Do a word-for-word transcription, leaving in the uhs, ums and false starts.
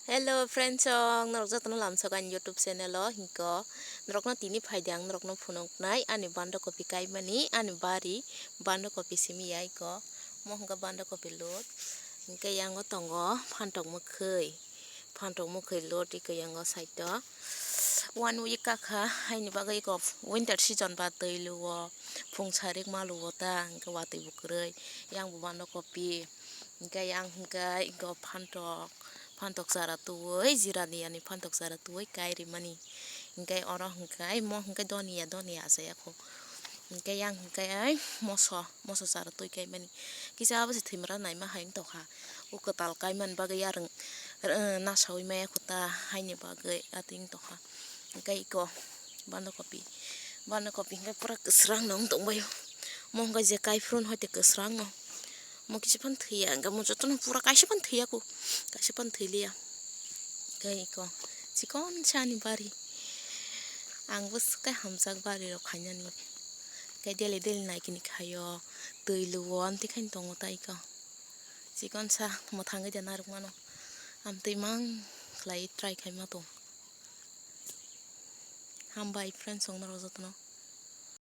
Hello friends, song norok jotono lamsok ani YouTube channel o. Hinko norokno tini phaidi ang norokno phunuknai ani banda kopi kaimani, ani bari banda kopi simi ya iko. Mo hwnka banda kopi lut. Hinkhe yango tongo phantok mwkhwi, phantok mwkhwi lut iko yango side o. One week kakha, haini bagwi iko winter season ba twi luo, phung sarik ma luo ta, hinkhe watwi bo kwrwi. Yang bo banda kopi. Hinkhe yang hinkhe iko phantok, phantok chara twiwi, jirani yani phantok chara twiwi kai rimani. Hinkhe oro hinkhe mo hinkhe doniya, doniya achai ya kho. Hinkhe yang hinkhe ai moso, moso chara twi kaimani. Kisa abo se thwimra naima hai wng tokha. O kwtal kaimani bagwi yarwng, eh, nasaui maya kho ta haini bagwi atwng tokha. Hinkhe iko banda kopi, banda kopi hinkhe pura kwsrang no wng tongbaio. Mo hinkhe je kai phuru no hoite kwsrang no. Mo kisa phano thwiya, hinkhe mo jotono pura kaisa phano thwiya kho, kaisa phano thwiliya. Hinkhe iko chikon sa ani bari. Ang bo swkhe hamjak bari rok khainani. Hinkhe daily daily naikini khaio, twi luo, amtwi khaino tongo ta iko. Chikon sa mwthangwi de narwk mano. Amtwi mang khlai try khaima tong. Hambai friends, song norok jotono.